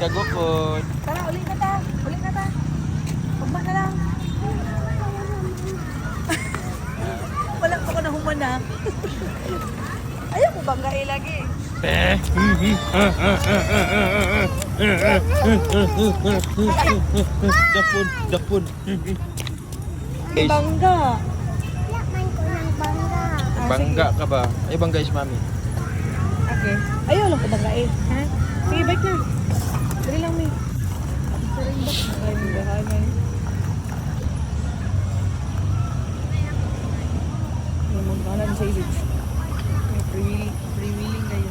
Kagukod. Tara, uli na ta. Uli na ta. Ugma na lang. Wala pa ko na humana. Ayaw mo bangga eh lagi. Dapon, dapon. Bangga. Wala man ko ng bangga. Ah, Bangga ka ba? Ay, bangga is mami. Okay. Ayaw lang ko bangga eh. Ha? Sige, bike na. Dali lang, may. Ay, bangga. May mga sa isip. May free wheeling kayo.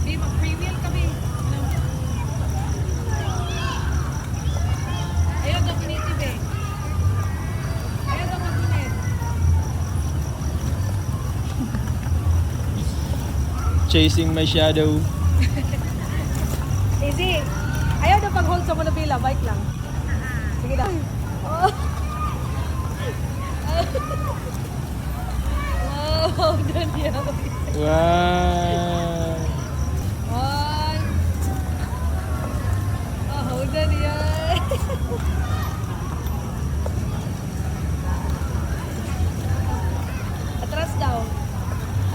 Di, mag-free wheel kami. No. Ayaw daw kinitib eh. Ayaw daw magunit. Chasing my shadow. Easy. Ayaw daw pag-hold sa monobila. Bike lang. Sige daw. Oh. Wow, Daniel. Wow. One. Oh, hold on yan. Atras daw.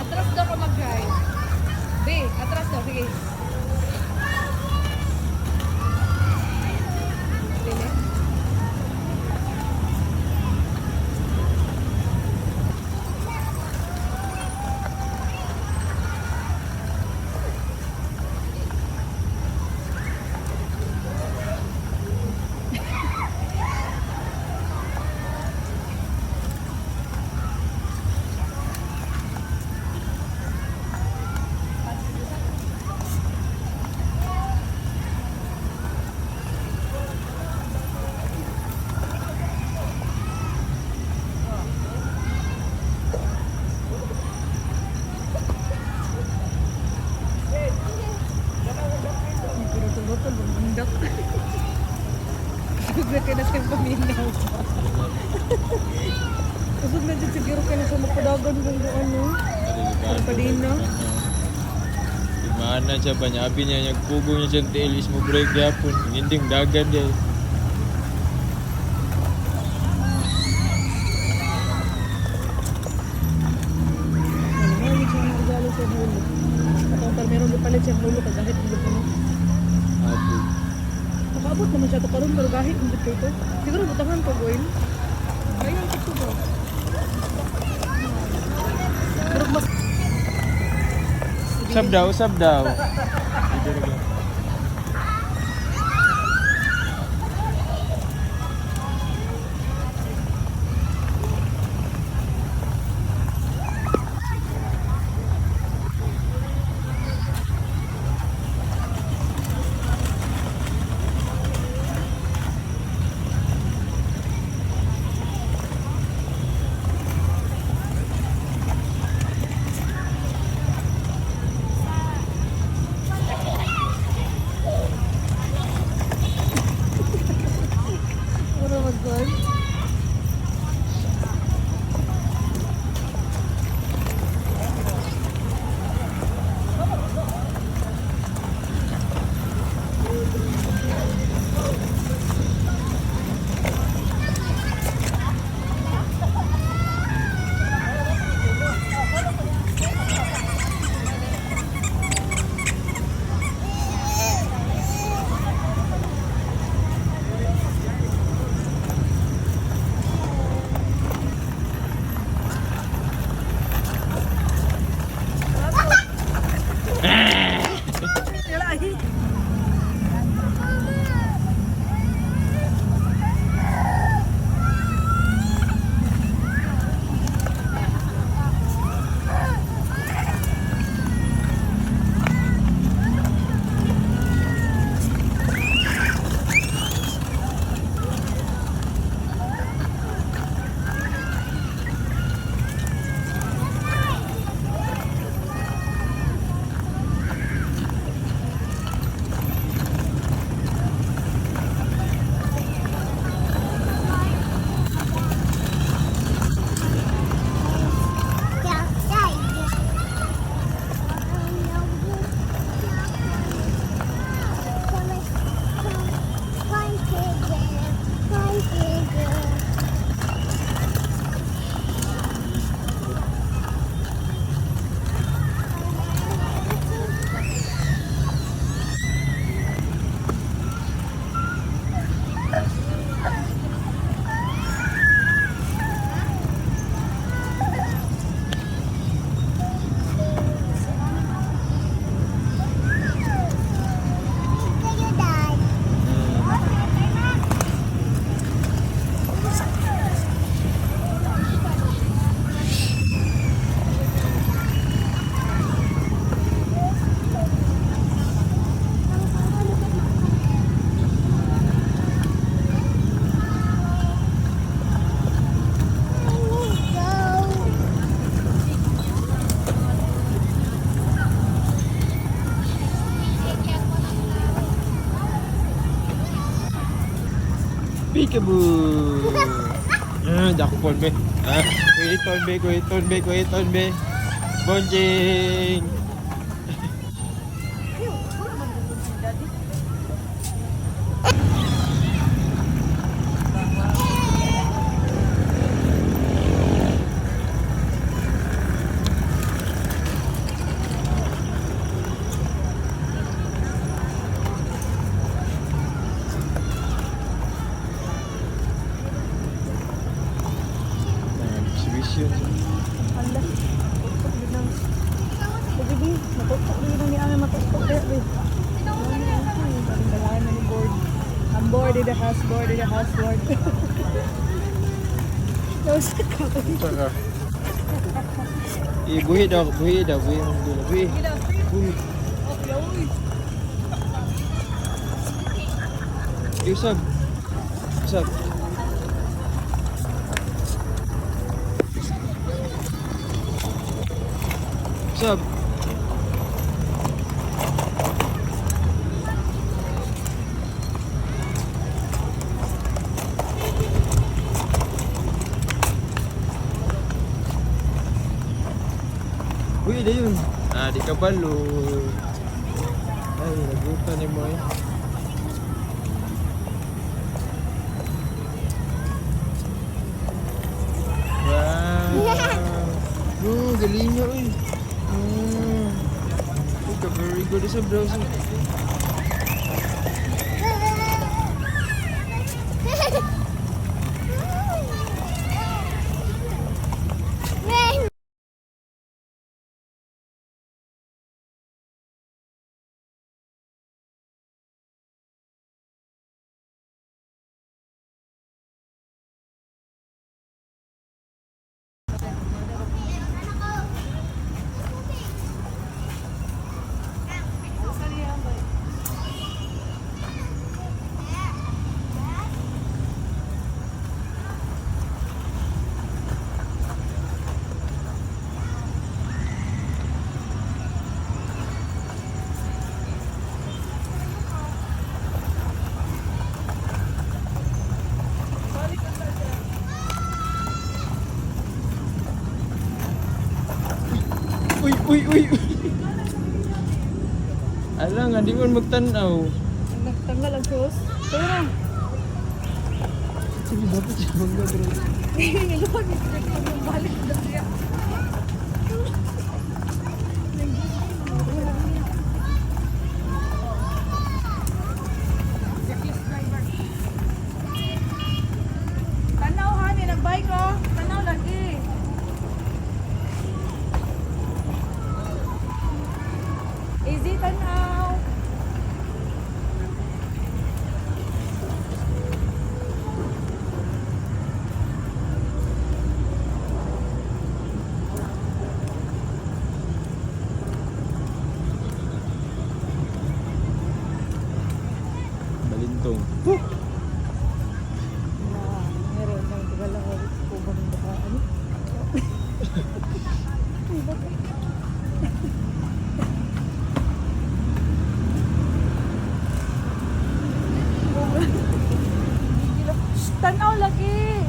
Atras daw ka mag-drive. B, atras daw. Sige. Lili. Rotol-rotol, bumundok. Kusog na kayo na sa paminaw. Kusog na dyan siguro kayo na sa mapadagan kung ano. Papadin, no? Mana siya ba niya? Abi niya, nagpugo niya siyang tiil is mo break yapon. Hinding dagan niya. Ano, may siya ng regalo sa hulo. Atong meron di palit siyang hulo kagahit hindi ko no. Abi. Nakaabot naman siya to karon pero gahit hindi ko ito. Siguro butangan ko goin. Ayun ko ba. Pero mas Sab daw, sab daw. Peekaboo! Ah, dakpon be. Ah, wait on be, wait on be, wait on be. Bonjing! Ayaw, wala man gud si daddy. Ah, exhibition. Hala. Tuktok din ang... Sige, di. Matuktok din ang ni Ana. Matuktok din. Di. Parang na ni board. I'm bored in the house, bored in the house, bored. Nausa ka. Saka. Eh, buhi daw, buhi daw, buhi ang dula. Buhi. Buhi. Eh, usab. Usab. Usab. Uy, da yun. Ah, di ka balo. Ay, nagutan ni mo eh. Wow! Oh, galing niya eh. Mm. Okay, very good sa browser. Rain. Uy, uy, uy, uy. Ala nga, di mo magtanaw. Nagtanggal ang sauce. Pero na. Sige, dapat siya bangga, bro. Niluwag ni Sir Balik na siya. Tanaw hani, nagbike ko. Tanaw lagi. Easy tanaw. Balintong. Na, meron ng gala ko kubang baka ano. Ay, bakit? Shh, tanaw lagi.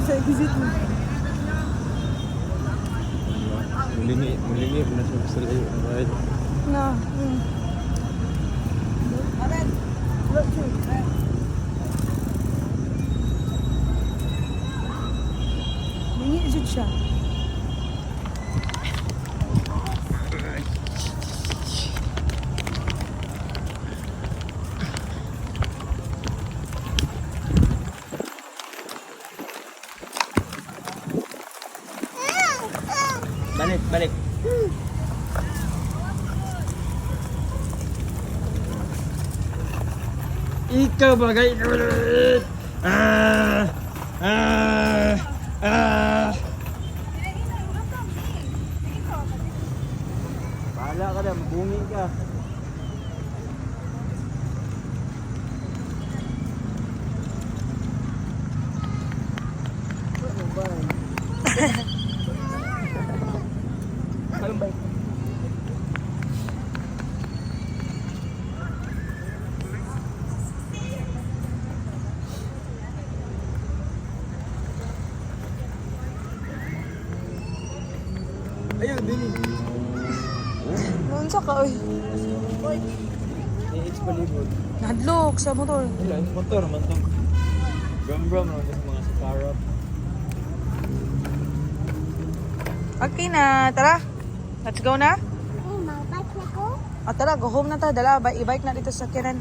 Sa exit mo. Mulingi, mulingi. Muna siya sa layo. Alright. Na. Wala siya. Lingi jud siya. Balik, balik. Ikaw bagay ulit. Ah! Ah! Ah! Bahala Dira ka na, mabungin ka. Anong bike? Ayun, dili. Noon sa ka, oy. AH palibot. Nahadlok sa motor. Wala, yung motor man to. Brum brum naman to sa mga sakarap. Okay na, tara. Let's go na. Magbike na ko. O tara, go home na ta. Dala, i-bike na dito sa kiran.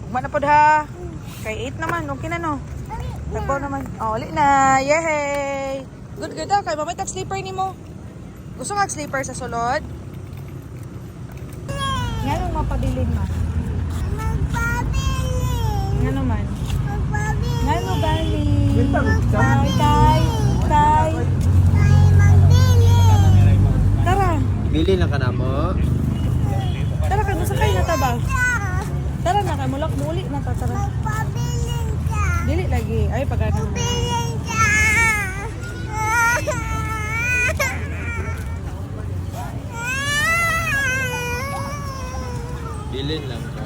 Ugma na pod ha. Kay 8 naman, okay na no. Tagbaw naman. Oh, uli na. Yehey! Good, good ah. Kay mamay tag sleeper nimo. Gusto ka sleeper sa sulod? Nga nung mapabilin ma? Magpabilin. Nga naman? Magpabilin. Nga no bali? Tay, tay, tay. Ay, magbilin. Tara. Bili lang ka na mo. Tara, kay musakay na ta ba? Tara na, kay mulak muli na ta, tara. Magpabilin ka. Dili lagi. Ay, pagana. Bilin ka. Bilin lang ka.